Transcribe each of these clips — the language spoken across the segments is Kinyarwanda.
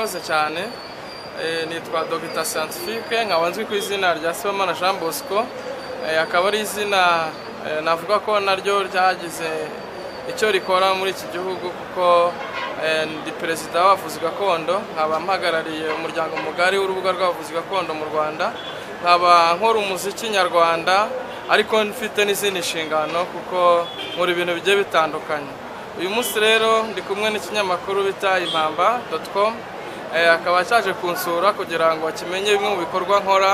Murakoze cyane. Nitwa Dr Scientifique, nkaba nzwi ku izina rya Sibomana Jean Bosco. Akaba ari izina navuga ko naryo ryagize icyo rikora muri iki gihugu, kuko ndi perezida w'abavuzi gakondo, nkaba mpagarariye umuryango mugari w'urubuga rw'abavuzi gakondo mu Rwanda, nkaba nkora umuziki nyarwanda, ariko mfite n'izindi nshingano kuko nkora ibintu bigiye bitandukanye. Uyu munsi rero ndi kumwe n'ikinyamakuru bita impamba.com, akaba cyaje kunsura kugira ngo kimenye bimwe mu bikorwa nkora,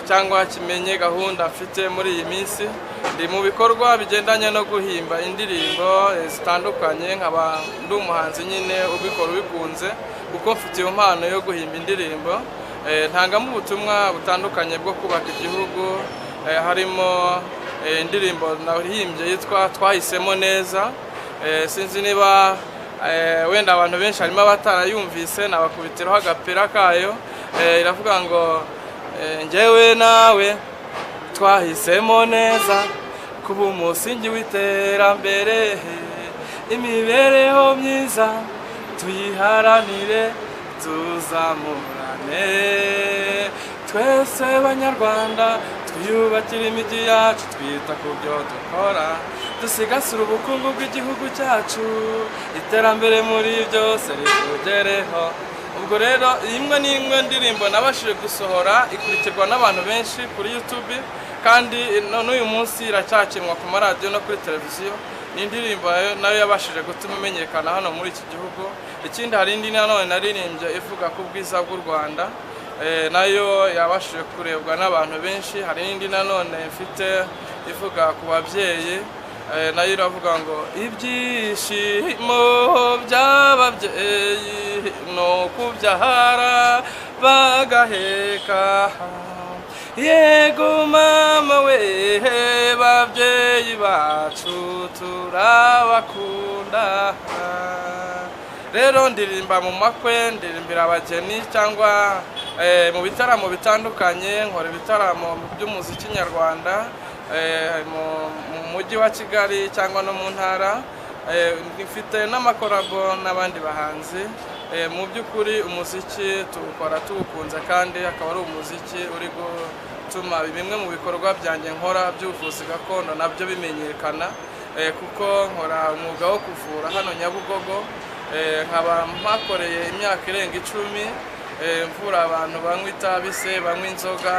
cyangwa kimenye gahunda mfite muri iyi minsi. Ndi mu bikorwa bigendanye no guhimba indirimbo zitandukanye, nkaba ndi umuhanzi nyine ubikora ubikunze, kuko mfite iyo mpano yo guhimba indirimbo. Ntangamo ubutumwa butandukanye bwo kubaka igihugu, harimo indirimbo nahimbye yitwa Twahisemo Neza. Sinzi niba wenda abantu benshi harimo abatarayumvise, nabakubitiraho agapira kayo. Iravuga ngo njyewe nawe twahisemo neza kuba umusingi w'iterambere, imibereho myiza tuyiharanire, tuzamurane twese Banyarwanda, twiyubakire imijyi yacu, twita ku byo dukora, dusigasire ubukungu bw'igihugu cyacu, iterambere muri byose ritugereho. Ubwo rero imwe n'imwe ndirimbo nabashije gusohora ikurikirwa n'abantu benshi kuri YouTube, kandi n'uyu munsi iracyakinwa ku maradiyo no kuri televiziyo. Ni indirimbo nayo yabashije gutuma imenyekana hano muri iki gihugu. Ikindi, hari indi nanone naririmbye ivuga ku bwiza bw'u Rwanda, nayo yabashije kurebwa n'abantu benshi. Hari n'indi nanone mfite ivuga ku babyeyi, nayo iravuga ngo ibyishimo by'ababyeyi ni ukubyara bagaheka, yego mama we, babyeyi bacu turabakunda. Rero ndirimba mu makwe, ndirimbira abageni cyangwa mu bitaramo bitandukanye, nkora ibitaramo by'umuziki nyarwanda mu mujyi wa Kigali cyangwa no mu ntara. Mfite n'amakorabo n'abandi bahanzi. Mu by'ukuri umuziki tuwukora tuwukunze, kandi akaba ari umuziki uri gutuma bimwe mu bikorwa byanjye nkora by'ubuvuzi gakondo nabyo bimenyekana, kuko nkora umwuga wo kuvura hano Nyabugogo, nkaba mpakoreye imyaka irenga 10, mvura abantu banywa itabi se, banywa inzoga,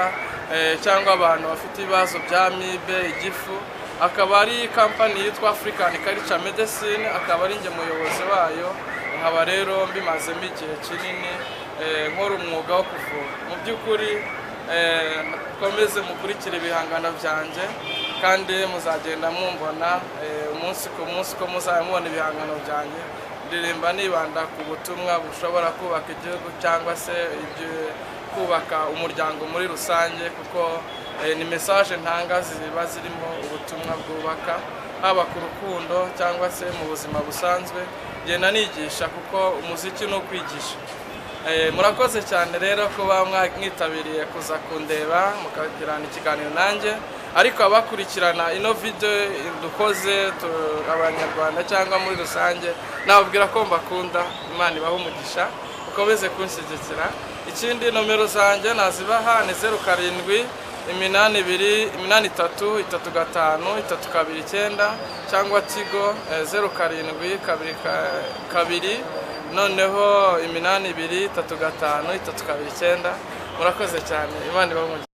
cyangwa abantu bafite ibibazo bya amibe, igifu. Akaba ari kampani yitwa African Culture Medicine, akaba ari njye muyobozi wayo. Nkaba rero mbimazemo igihe kinini, nkora umwuga wo kuvura. Mu by'ukuri mukomeze mukurikire ibihangano byanjye, kandi muzagenda mumbona umunsi ku munsi ko muzajya mubona ibihangano byanjye. Ndirimba nibanda ku butumwa bushobora kubaka igihugu cyangwa se kubaka umuryango muri rusange, kuko ni message ntanga ziba zirimo ubutumwa bwubaka, haba ku rukundo cyangwa se mu buzima busanzwe. Ngenda nigisha kuko umuziki ni ukwigisha. Murakoze cyane rero kuba mwitabiriye kuza kundeba mukagirana ikiganiro nanjye, ariko abakurikirana ino video dukoze abanyarwanda cyangwa muri rusange, nababwira ko mbakunda, Imana ibahe umugisha, ukomeze kunshyigikira. Ikindi, nomero zanjye nazibaha ni 0 7 8 2 8 3 3 5 3 2 9, cyangwa Tigo 0 7 2 2 noneho 8 2 3 5 3 2 9. Murakoze cyane, Imana ibahe umugisha.